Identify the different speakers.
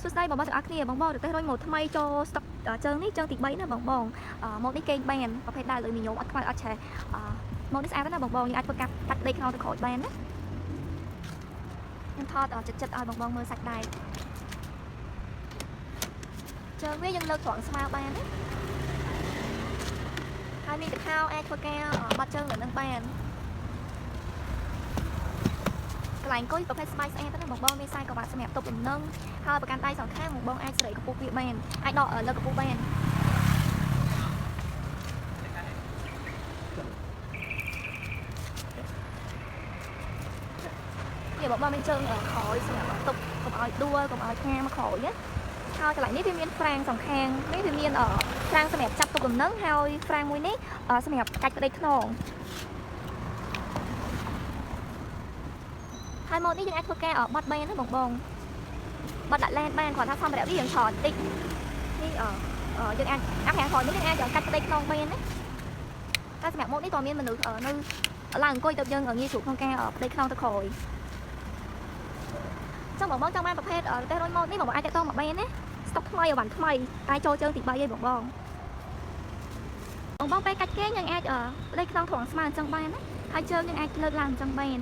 Speaker 1: សួស្តីបងប្អូនទាំងអស់គ្នាបងបងរទេះរុញម៉ូតថ្មីចូលស្តុកជើងនេះជើងទី3ណាបងបងម៉ូតនេះគេងបានប្រភេទដែរលើមីញ៉ូអត់ខ្មៅអត់ឆេះម៉ូតនេះស្អាតណាស់បងបងយើងអាចធ្វើកាត់កាត់ដីខ្នងទៅក្រោយបានណាខ្ញុំថតចិត្តចិត្តឲ្យបងបងមើលសាច់ដែកជើងវាយើងលើកត្រង់ស្មើបានណាហើយមានតខោអាចធ្វើការបត់ជើងលើនឹងបានកន្លែងអង្គុយប្រភេទស្បែកស្អាតណាបងបងមានខ្សែក្រវ៉ាត់សម្រាប់ទប់លំនឹងហើយប្រកាន់ដៃសងខាងបងបងអាចសេរីកម្ពស់វាបានអាចដកលើកម្ពស់បាន នេះបងបងមានជើងក្រោយសម្រាប់ទប់កុំឲ្យដួលកុំឲ្យផ្ងាមកក្រោយណាហើយកន្លែងនេះវាមានហ្វ្រាំងសងខាងនេះវាមានហ្វ្រាំងសម្រាប់ចាប់ទប់លំនឹងហើយហ្វ្រាំងមួយនេះសម្រាប់កាច់ប្តីខ្នងហើយម៉ូតនេះយើងអាចធ្វើការបត់បានណាបងបងបត់ដាក់ឡានបានគ្រាន់ថាសម្ភារៈវារៀងច្រើនតិចនេះយើងអាចអាហ្វ្រាំងក្រោយនេះយើងអាចកាច់ប្តីខ្នងបានណាតែសម្រាប់ម៉ូតនេះក៏មានមនុស្សនៅឡើងអង្គុយទៅយើងងាយស្រួលក្នុងការប្តីខ្នងទៅក្រោយ ចង់បងបងចង់បានប្រភេទរទេះរុញម៉ូតនេះបងបងអាចតាក់ទងមកបានណាស្តុកថ្មីអវ៉ាន់ថ្មីតែចូលជើងទី3ឯងបងបងបងបងពេលកាច់គេងយើងអាចប្តីខ្នងត្រង់ស្មើអញ្ចឹងបានណាហើយជើងយើងអាចលើកឡើងអញ្ចឹងបាន